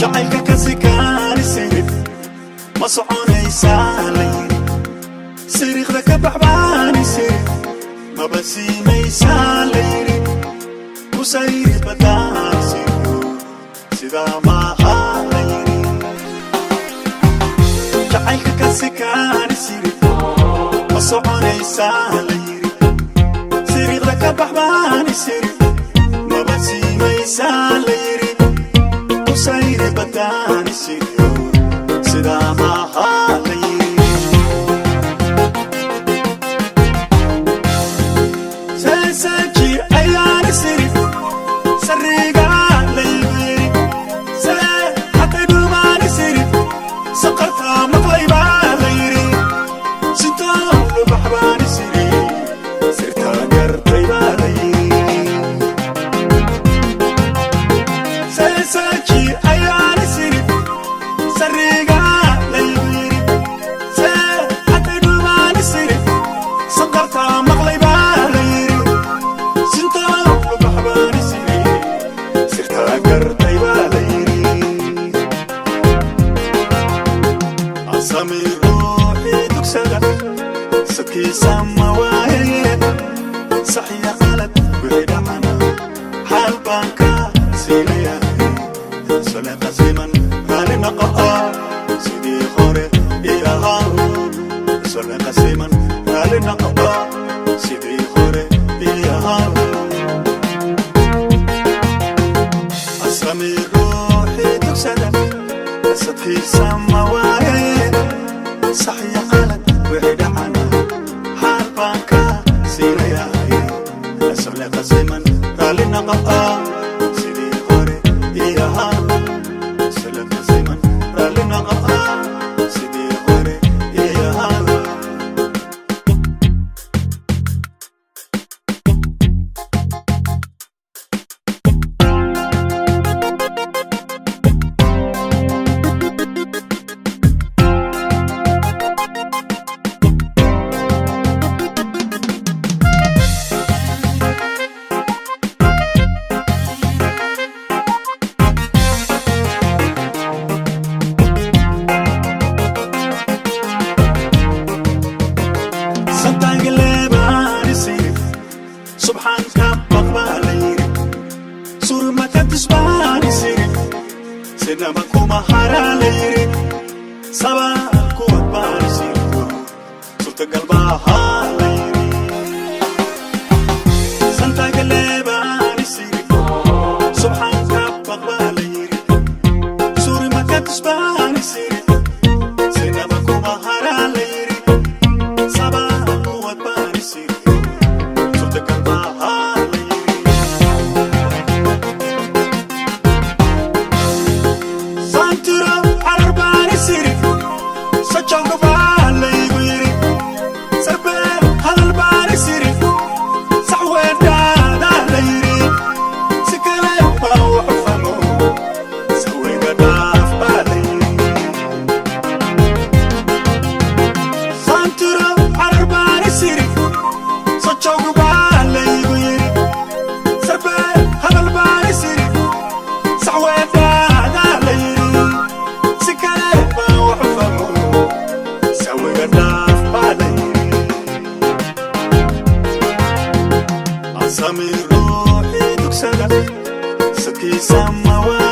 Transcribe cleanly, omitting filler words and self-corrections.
Jacaylka kasikaani sirif ma soconaysaa la yiri, siriiqda ka baxbaani sirif maba siimaysaa la yiri, kusayri badaan siriyo sidaa maaha la yiri. Jacaylka kasikaani sirif ma soconaysaa la yiri, siriiqda ka baxbaani sirif maba siimaysaa la yiri, kusayri badaan siriyo sidaa maaha la yiri. Seeseji ayaani sirif sariiga laygu yiri, see hatay dhumaani sirif saqartaa maqlaybaa la yiri, sintoo lubaxbaani siri sirtaa gartay baa la yiri. Seeseji ayaani sirif sariiga laygu yiri, see hatay dhumaani sirif saqartaa maqlay baa la yiri, sintoo lubaxbaani siri sirtaa gartay baa la yiri. Asami ruuxii dugsada sadkiisa ma waaye, sax iyo qalad wixii dhacana xaal baan ka siinayahay. Sole qasiman raali noqo, sidii hore ii ahaa. Sole qasiman raali noqo, sidii hore ii ahaa. Asami ruuxii dugsada sadkiisa ma waaye, sax iyo qalad wixii dhacana xaal baan ka siinayahay. Sole qasiman raali noqo, sidii hore ii ahaa. Sole qasiman raali noqo, sidii hore ii ahaa. Santaagaleebaani sirif subxaanka baqbaa la yiri, surmakatisbaani sirif sinaba kuma haraa la yiri, sabaa kuwad baani sirif suurtagal baahaa la yiri. Santaagaleebaani sirif subxaanka baqbaa la yiri, surmakatisbaani sirif sinaba kuma haraa la yiri, sabaa kuwad baani sirif suurtagal baahaa la yiri. Santiro carar baani sirif sojowga baa laygu yiri, sarbeel hadal baani sirif sax weedhaadaa la yiri, si kale baa waxu fahmo sawayga dhaaf baa la yiri. Santiro carar baani sirif sojowga baa laygu yiri, sarbeel hadal baani sirif sax weedhaadaa la yiri, si kale baa waxu fahmo sawiga dhaaf baa la yiri. Asami ruuxii dugsada sadkiisa ma waaye.